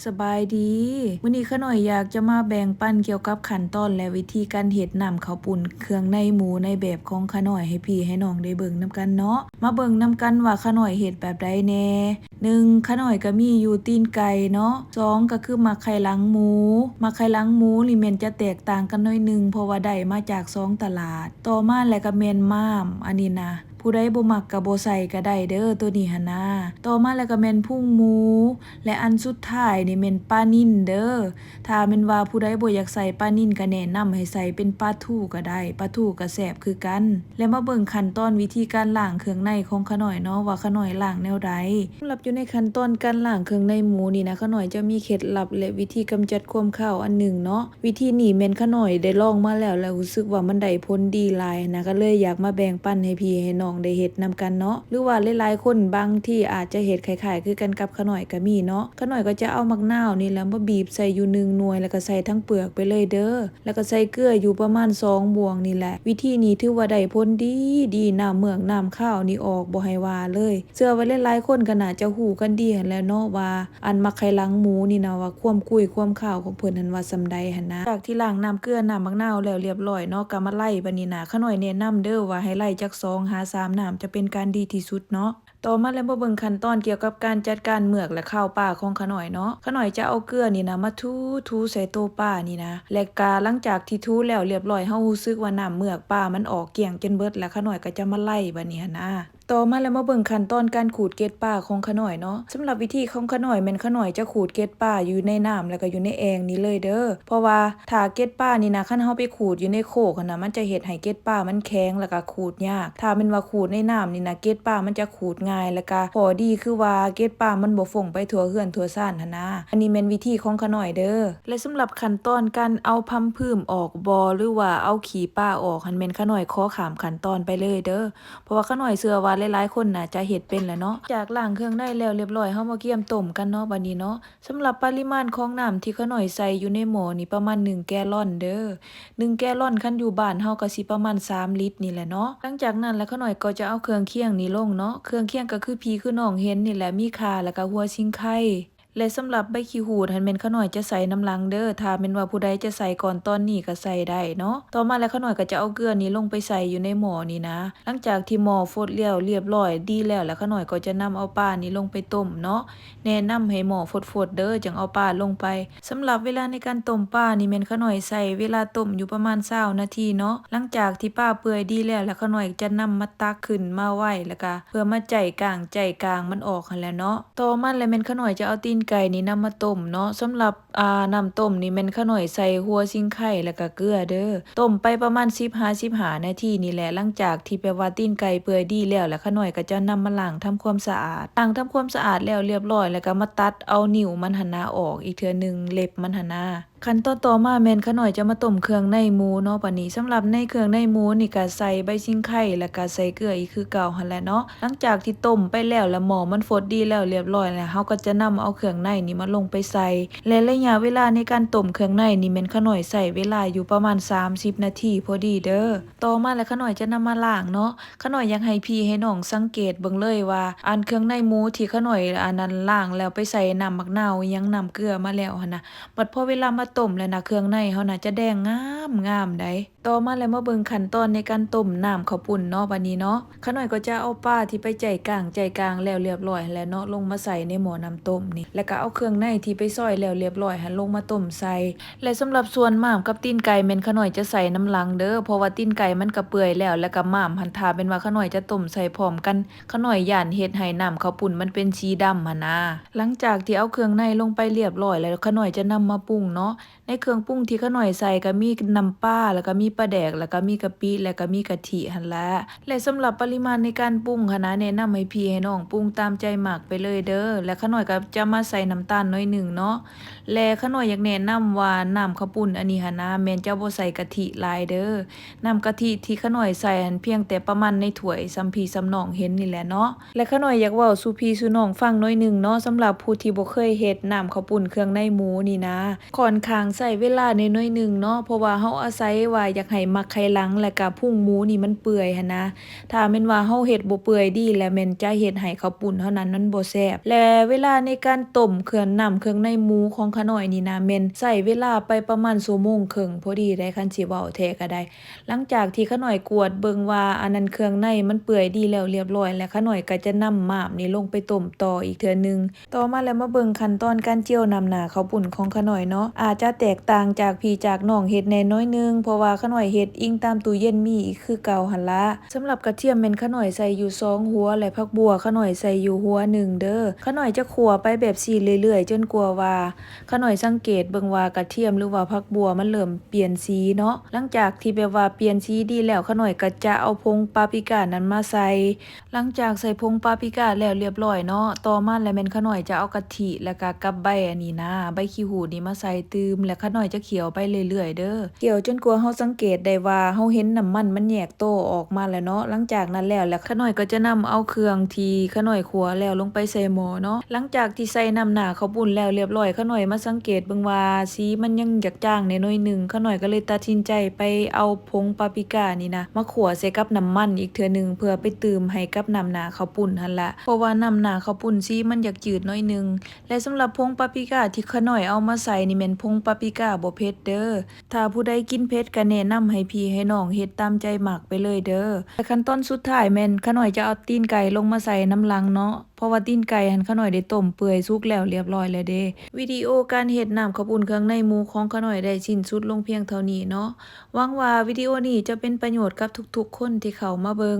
ສະບາຍດີ ມື້ນີ້ຂະນ້ອຍຢາກຈະມາແບ່ງປັນກ່ຽວກັບຂັ້ນຕອນ ແລະ ວິທີການເຮັດນ້ຳເຂົ້າປຸ້ນເຄື່ອງໃນໝູໃນແບບຂອງຂະນ້ອຍໃຫ້ພີ່ໃຫ້ນ້ອງໄດ້ເບິ່ງນຳກັນເນາະ. ມາເບິ່ງນຳກັນວ່າຂະນ້ອຍເຮັດແບບໃດແດ່. ໜຶ່ງ ຂະນ້ອຍກໍມີຢູ່ຕີນໄກ່ເນາະ. ສອງ ກໍຄືໝາກໄຂ່ຫຼັງໝູ. ໝາກໄຂ່ຫຼັງໝູນີ້ແມ່ນຈະແຕກຕ່າງກັນໜ້ອຍໜຶ່ງ ເພາະວ່າໄດ້ມາຈາກສອງຕະຫຼາດ. ຕໍ່ມາແລ້ວກໍແມ່ນມ້າມ ອັນນີ້ນະ ຜູ້ໃດບໍ່ມັກກໍບໍ່ໃສ່ກໍໄດ້ເດີ້ ໂຕນີ້ຫັ້ນນາ. ຕໍ່ມາແລ້ວກໍແມ່ນພຸງໝູ ແລະ ອັນສຸດທ້າຍນີ້ແມ່ນປານິນເດີ້. ຖ້າແມ່ນວ່າຜູ້ໃດບໍ່ຢາກໃສ່ປານິນ ກໍແນະນຳໃຫ້ໃສ່ເປັນປາທູກໍໄດ້ ປາທູກໍແຊບຄືກັນ. ແລະ ມາເບິ່ງຂັ້ນຕອນວິທີການລ້າງເຄື່ອງໃນຂອງຂະນ້ອຍເນາະ ວ່າຂະນ້ອຍລ້າງແນວໃດ. ສຳລັບຢູ່ໃນຂັ້ນຕອນການລ້າງເຄື່ອງໃນໝູນີ້ນະ ຂະນ້ອຍຈະມີເຄັດລັບ ແລະ ວິທີກຳຈັດຄວາມຄາວອັນໜຶ່ງເນາະ. ວິທີນີ້ແມ່ນຂະນ້ອຍໄດ້ລອງມາແລ້ວ ແລ້ວຮູ້ສຶກວ່າມັນໄດ້ຜົນດີຫຼາຍນະ ກໍເລີຍຢາກມາແບ່ງປັນໃຫ້ພີ່ໃຫ້ນ້ອງໄດ້ເຮັດນຳກັນເນາະ. ຫຼືວ່າຫຼາຍໆຄົນບາງທີອາດຈະເຮັດຄ້າຍໆຄືກັນກັບຂະນ້ອຍກໍມີເນາະ. ຂະນ້ອຍກໍຈະເອົາໝາກນາວນີ້ແຫຼະມາບີບໃສ່ຢູ່ໜຶ່ງໜ່ວຍ ແລ້ວກໍໃສ່ທັງເປືອກໄປເລີຍເດີ້. ແລ້ວກໍໃສ່ເກືອຢູ່ປະມານສອງບ່ວງນີ້ແຫຼະ. ວິທີນີ້ຖືວ່າໄດ້ຜົນດີ ດີ ນ້ຳເມືອກນ້ຳຄາວນີ້ອອກບໍ່ໃຫ້ວ່າເລີຍ. ເຊື່ອວ່າຫຼາຍໆຄົນກໍໜ້າຈະຮູ້ກັນດີຫັ້ນແຫຼະເນາະ ວ່າອັນໝາກໄຂ່ຫຼັງໝູນີ້ນະ ວ່າຄວາມກຸ້ຍຄວາມຄາວຂອງເພິ່ນຫັ້ນວ່າສ່ຳໃດຫັ້ນນະ. ຈາກທີ່ລ້າງນ້ຳເກືອ ນ້ຳໝາກນາວແລ້ວລຽບລ້ອຍເນາະ ກໍມາໄລ່ບາດນີ້ນະ. ຂະນ້ອຍແນະນຳເດີ້ວ່າໃຫ້ໄລ່ຈັກສອງຫາສາມນ້ຳ ຈະເປັນການດີທີ່ສຸດເນາະ. ຕໍ່ມາແລ້ວມາເບິ່ງຂັ້ນຕອນກ່ຽວກັບການຈັດການເມືອກ ແລະ ຄາວປາຂອງຂະນ້ອຍເນາະ. ຂະນ້ອຍຈະເອົາເກືອນີ້ນະມາຖູໆໃສ່ໂຕປານີ້ນະ ແລະກະຫຼັງຈາກທີ່ຖູແລ້ວລຽບລ້ອຍ ເຮົາຮູ້ສຶກວ່ານ້ຳເມືອກປາມັນອອກກ້ຽງຈົນເບິດ ແລ້ວຂະນ້ອຍກໍຈະມາໄລ່ບາດນີ້ຫັ້ນນາ. ຕໍ່ມາແລ້ວມາເບິ່ງຂັ້ນຕອນການຂູດເກັດປາຂອງຂະນ້ອຍເນາະ. ສຳລັບວິທີຂອງຂະນ້ອຍແມ່ນຂະນ້ອຍຈະຂູດເກັດປາຢູ່ໃນນ້ຳ ແລະກະຢູ່ໃນແອ່ງນີ້ເລີຍເດີ້. ເພາະວ່າຖ້າເກັດປານີ້ນະ ຄັນເຮົາໄປຂູດຢູ່ໃນໂຄກຫັ້ນນະ ມັນຈະເຮັດໃຫ້ເກັດປາມັນແຂງ ແລະກະຂູດຍາກ. ຖ້າແມ່ນວ່າຂູດໃນນ້ຳນີ້ນະ ເກັດປາມັນຈະຂູດງ່າຍ ແລະກະຂໍ້ດີຄືວ່າເກັດປາມັນບໍ່ຟົງໄປທົ່ວເຮືອນທົ່ວຊານຫັ້ນນະ. ອັນນີ້ແມ່ນວິທີຂອງຂະນ້ອຍເດີ້. ແລະສຳລັບຂັ້ນຕອນການເອົາພຳພື້ມອອກບໍ່ ຫຼືວ່າເອົາຂີ້ປາອອກຫັ້ນ ແມ່ນຂະນ້ອຍຂໍຂ້າມຂັ້ນຕອນໄປເລີຍເດີ້. ເພາະວ່າຂະນ້ອຍເຊື່ອວ່າຫຼາຍໆຄົນໜ້າຈະເຮັດເປັນແຫຼະເນາະ. ຈາກລ້າງເຄື່ອງໃນແລ້ວລຽບລ້ອຍ ເຮົາມາກຽມຕົ້ມກັນເນາະ ບາດນີ້ເນາະ. ສຳລັບປະລິມານຂອງນ້ຳທີ່ຂະນ້ອຍໃສ່ຢູ່ໃນໝໍ້ນີ້ປະມານໜຶ່ງແກລອນເດີ້. ໜຶ່ງແກລອນ ຄັນຢູ່ບ້ານເຮົາກໍຊິປະມານສາມລິດນີ້ແຫຼະເນາະ. ຫຼັງຈາກນັ້ນແລ້ວຂະນ້ອຍກໍຈະເອົາເຄື່ອງຄຽງນີ້ລົງເນາະ. ເຄື່ອງຄຽງກໍຄືພີ່ຄືນ້ອງເຫັນນີ້ແຫຼະ ມີຂ່າ ແລ້ວກໍຫົວສິງໄຄ ແລະສຳລັບໃບຂີ້ຫູດຫັ້ນແມ່ນຂະນ້ອຍຈະໃສ່ນຳຫຼັງເດີ້. ຖ້າແມ່ນວ່າຜູ້ໃດຈະໃສ່ກ່ອນຕອນນີ້ກໍໃສ່ໄດ້ເນາະ. ຕໍ່ມາແລ້ວຂະນ້ອຍກໍຈະເອົາເກືອນີ້ລົງໄປໃສ່ຢູ່ໃນໝໍ້ນີ້ນະ. ຫຼັງຈາກທີ່ໝໍ້ຟົດແລ້ວລຽບລ້ອຍດີແລ້ວ ແລ້ວຂະນ້ອຍກໍຈະນຳເອົາປານີ້ລົງໄປຕົ້ມເນາະ. ແນະນຳໃຫ້ໝໍ້ຟົດໆເດີ້ ຈັ່ງເອົາປາລົງໄປ. ສຳລັບເວລາໃນການຕົ້ມປານີ້ແມ່ນຂະນ້ອຍໃຊ້ເວລາຕົ້ມຢູ່ປະມານຊາວນາທີເນາະ. ຫຼັງຈາກທີ່ປາເປື່ອຍດີແລ້ວ ແລ້ວຂະນ້ອຍຈະນຳມາຕັກຂຶ້ນມາໄວ້ ແລ້ວກະເພື່ອມາໄຈ້ກ້າງ ໄຈ້ກາງມັນອອກຫັ້ນແຫຼະເນາະ. ຕໍ່ມາແລ້ວແມ່ນຂະນ້ອຍຈະເອົາຕີນໄກ່ນີ້ນຳມາຕົ້ມເນາະ. ສຳລັບ ອ່າ ນ້ຳຕົ້ມນີ້ແມ່ນຂະນ້ອຍໃສ່ຫົວສິງໄຄ ແລ້ວກະເກືອເດີ້. ຕົ້ມໄປປະມານສິບຫາສິບຫ້ານາທີນີ້ແຫຼະ. ຫຼັງຈາກທີ່ແບບວ່າຕີນໄກ່ເປື່ອຍດີແລ້ວ ແລ້ວຂະນ້ອຍກໍຈະນຳມາລ້າງທຳຄວາມສະອາດ. ລ້າງທຳຄວາມສະອາດແລ້ວລຽບລ້ອຍ ແລ້ວກໍມາຕັດເອົານິ້ວມັນຫັ້ນນະອອກອີກເທື່ອໜຶ່ງ ເລັບມັນຫັ້ນນະ. ຂັ້ນຕອນຕໍ່ມາແມ່ນຂະນ້ອຍຈະມາຕົ້ມເຄື່ອງໃນໝູເນາະ. ບາດນີ້ສຳລັບໃນເຄື່ອງໃນໝູນີ້ກະໃສ່ໃບສິງໄຄ ແລ້ວກະໃສ່ເກືອອີກຄືເກົ່າຫັ້ນແຫຼະເນາະ. ຫຼັງຈາກທີ່ຕົ້ມໄປແລ້ວ ແລ້ວໝໍ້ມັນຟົດດີແລ້ວລຽບລ້ອຍແລ້ວ ເຮົາກໍຈະນຳເອົາເຄື່ອງໃນນີ້ມາລົງໄປໃສ່ ແລະ ໄລຍະເວລາໃນການຕົ້ມເຄື່ອງໃນນີ້ແມ່ນຂະນ້ອຍໃຊ້ເວລາຢູ່ປະມານສາມສິບນາທີພໍດີເດີ້. ຕໍ່ມາແລ້ວຂະນ້ອຍຈະນຳມາລ້າງເນາະ. ຂະນ້ອຍຢາກໃຫ້ພີ່ໃຫ້ນ້ອງສັງເກດເບິ່ງເລີຍວ່າ ອັນເຄື່ອງໃນໝູທີ່ຂະນ້ອຍ ອັນນັ້ນ ລ້າງແລ້ວໄປໃສ່ນ້ຳໝາກນາວອີ່ຫຍັງ ນ້ຳເກືອມາແລ້ວຫັ້ນນະ ບັດພໍເວລາມາຕົ້ມແລ້ວນະ ເຄື່ອງໃນເຮົານະຈະແດງງາມໆໃດ. ຕໍ່ມາແລ້ວມາເບິ່ງຂັ້ນຕອນໃນການຕົ້ມນ້ຳເຂົ້າປຸ້ນເນາະ ບາດນີ້ເນາະ. ຂະນ້ອຍກໍຈະເອົາປາທີ່ໄປໄຈ້ກ້າງ ໄຈ້ກາງແລ້ວລຽບລ້ອຍຫັ້ນແຫຼະເນາະ ລົງມາໃສ່ໃນໝໍ້ນ້ຳຕົ້ມນີ້ ແລ້ວກໍເອົາເຄື່ອງໃນທີ່ໄປຊອຍແລ້ວລຽບລ້ອຍຫັ້ນລົງມາຕົ້ມໃສ່. ແລະ ສຳລັບສ່ວນມ້າມກັບຕີນໄກ່ແມ່ນຂະນ້ອຍຈະໃສ່ນຳຫຼັງເດີ້ ເພາະວ່າຕີນໄກ່ມັນກະເປື່ອຍແລ້ວ ແລ້ວກະມ້າມຫັ້ນ ຖ້າແມ່ນວ່າຂະນ້ອຍຈະຕົ້ມໃສ່ພ້ອມກັນ ຂະນ້ອຍຢ້ານເຮັດໃຫ້ນ້ຳເຂົ້າປຸ້ນມັນເປັນສີດຳຫັ້ນນາ. ຫຼັງຈາກທີ່ເອົາເຄື່ອງໃນລົງໄປລຽບລ້ອຍແລ້ວ ຂະນ້ອຍຈະນຳມາປຸງເນາະ. ໃນເຄື່ອງປຸງທີ່ຂະນ້ອຍໃສ່ກະມີນ້ຳປາ ແລ້ວກະມີປາແດກ ແລ້ວກະມີກະປິ ແລ້ວກະມີກະທິຫັ້ນແຫຼະ. ແລະ ສຳລັບປະລິມານໃນການປຸງຫັ້ນນະ ແນະນຳໃຫ້ພີ່ໃຫ້ນ້ອງປຸງຕາມໃຈມັກໄປເລີຍເດີ້. ແລະ ຂະນ້ອຍກໍຈະມາໃສ່ນ້ຳຕານໜ້ອຍໜຶ່ງເນາະ. ແລະ ຂະນ້ອຍຢາກແນະນຳວ່ານ້ຳເຂົ້າປຸ້ນອັນນີ້ຫັ້ນນະ ແມ່ນຈະບໍ່ໃສ່ກະທິຫຼາຍເດີ້. ນ້ຳກະທິທີ່ຂະນ້ອຍໃສ່ຫັ້ນພຽງແຕ່ປະມານໃນຖ້ວຍສ່ຳພີ່ສ່ຳນ້ອງເຫັນນີ້ແຫຼະເນາະ. ແລະ ຂະນ້ອຍຢາກເວົ້າສູ່ພີ່ສູ່ນ້ອງຟັງໜ້ອຍໜຶ່ງເນາະ ສຳລັບຜູ້ທີ່ບໍ່ເຄີຍເຮັດນ້ຳເຂົ້າປຸ້ນເຄື່ອງໃນໝູນີ້ນະ ຂ້ອນ ຂ້າງໃຊ້ເວລາແດ່ໜ້ອຍໜຶ່ງເນາະ ເພາະວ່າເຮົາອາໄສວ່າຢາກໃຫ້ໝັກໄຂ່ຫຼັງ ແລະກະພຸງໝູນີ້ມັນເປື່ອຍຫັ້ນນະ. ຖ້າແມ່ນວ່າເຮົາເຮັດບໍ່ເປື່ອຍດີ ແລ້ວແມ່ນຈະເຮັດໃຫ້ເຂົ້າປຸ້ນເຮົານັ້ນມັນບໍ່ແຊບ. ແລະເວລາໃນການຕົ້ມເຄື່ອງ ນ້ຳເຄື່ອງໃນໝູຂອງຂ້ານ້ອຍນີ້ນະ ແມ່ນໃຊ້ເວລາໄປປະມານຊົ່ວໂມງເຄິ່ງພໍດີໄດ໋ ຄັນຊິເວົ້າແທ້ກະໄດ້. ຫຼັງຈາກທີ່ຂ້ານ້ອຍກວດເບິ່ງວ່າອັນນັ້ນເຄື່ອງໃນມັນເປື່ອຍດີແລ້ວລຽບລ້ອຍ ແລະຂ້ານ້ອຍກະຈະນຳໝາບນີ້ລົງໄປຕົ້ມຕໍ່ອີກເທື່ອໜຶ່ງ. ຕໍ່ມາແລ້ວມາເບິ່ງຂັ້ນຕອນການຈຽວນ້ຳໜ້າເຂົ້າປຸ້ນຂອງຂ້ານ້ອຍເນາະ ອາດຈະແຕກຕ່າງຈາກພີ່ຈາກນ້ອງເຮັດແດ່ໜ້ອຍໜຶ່ງ ເພາະວ່າຂ້ານ້ອຍເຮັດອີງຕາມຕູ້ເຢັນມີອີກຄືເກົ່າຫັ້ນລະ. ສຳລັບກະທຽມແມ່ນຂ້ານ້ອຍໃສ່ຢູ່ສອງຫົວ ແລະຜັກບົ່ວຂ້ານ້ອຍໃສ່ຢູ່ຫົວໜຶ່ງເດີ. ຂ້ານ້ອຍຈະຂົ້ວໄປແບບຊີ້ເລື້ອຍໆ ຈົນກວ່າວ່າ ຂ້ານ້ອຍສັງເກດເບິ່ງວ່າກະທຽມ ຫຼືວ່າຜັກບົ່ວມັນເລີ່ມປ່ຽນສີເນາະ. ຫຼັງຈາກທີ່ແບບວ່າປ່ຽນສີດີແລ້ວ ຂ້ານ້ອຍກະຈະເອົາຜົງປາປຣິການັ້ນມາໃສ່. ຫຼັງຈາກໃສ່ຜົງປາປຣິກາແລ້ວລຽບລ້ອຍເນາະ ຕໍ່ມາແລ້ວແມ່ນຂ້ານ້ອຍຈະເອົາກະທິ ແລະກະກັບໃບອັນນີ້ນະ ໃບຂີ້ຫູດນີ້ມາໃສ່ຕື່ມ ແລະຂ້ານ້ອຍຈະຂ້ຽວໄປເລື້ອຍໆເດີ. ຂ້ຽວຈົນກວ່າເຮົາສັງເກດໄດ້ວ່າເຮົາເຫັນນ້ຳມັນມັນແຍກໂຕອອກມາແລ້ວເນາະ. ຫຼັງຈາກນັ້ນແລ້ວ ແລະຂ້ານ້ອຍກໍຈະນຳເອົາເຄື່ອງທີ່ຂ້ານ້ອຍຂົ້ວແລ້ວລົງໄປໃສ່ໝໍ້ເນາະ. ຫຼັງຈາກທີ່ໃສ່ນ້ຳໜ້າເຂົ້າປຸ້ນແລ້ວລຽບລ້ອຍ ຂ້ານ້ອຍມາສັງເກດເບິ່ງວ່າສີມັນຍັງຢາກຈາງແດ່ໜ້ອຍໜຶ່ງ ຂ້ານ້ອຍກໍເລີຍຕັດສິນໃຈໄປເອົາຜົງປາປຣິການີ້ນະ ມາຂົ້ວໃສ່ກັບນ້ຳມັນອີກເທື່ອໜຶ່ງ ເພື່ອໄປຕື່ມໃຫ້ກັບນ້ຳໜ້າເຂົ້າປຸ້ນຫັ້ນລະ ເພາະວ່ານ້ຳໜ້າເຂົ້າປຸ້ນສີມັນຢາກຈືດໜ້ອຍໜຶ່ງ. ແລະສຳລັບຜົງປາປຣິກາທີ່ຂ້ານ້ອຍເອົາມາໃສ່ນີ້ແມ່ນຜົງປາປຣິກາບໍ່ເຜັດເດີ. ຖ້າຜູ້ໃດກິນເຜັດກະແນະນຳໃຫ້ພີ່ໃຫ້ນ້ອງເຮັດຕາມໃຈມັກໄປເລີຍເດີ. ແລະຂັ້ນຕອນສຸດທ້າຍແມ່ນຂ້ານ້ອຍຈະເອົາຕີນໄກ່ລົງມາໃສ່ນຳຫຼັງເນາະ ເພາະວ່າຕີນໄກ່ຫັ້ນຂ້ານ້ອຍໄດ້ຕົ້ມເປື່ອຍສຸກແລ້ວລຽບລ້ອຍແລ້ວເດ້. ວິດີໂອການເຮັດນ້ຳເຂົ້າປຸ້ນເຄື່ອງໃນໝູຂອງຂ້ານ້ອຍໄດ້ສິ້ນສຸດລົງພຽງເທົ່ານີ້ເນາະ. ຫວັງວ່າວິດີໂອນີ້ຈະເປັນປະໂຫຍດກັບທຸກໆຄົນທີ່ເຂົ້າມາເບິ່ງ.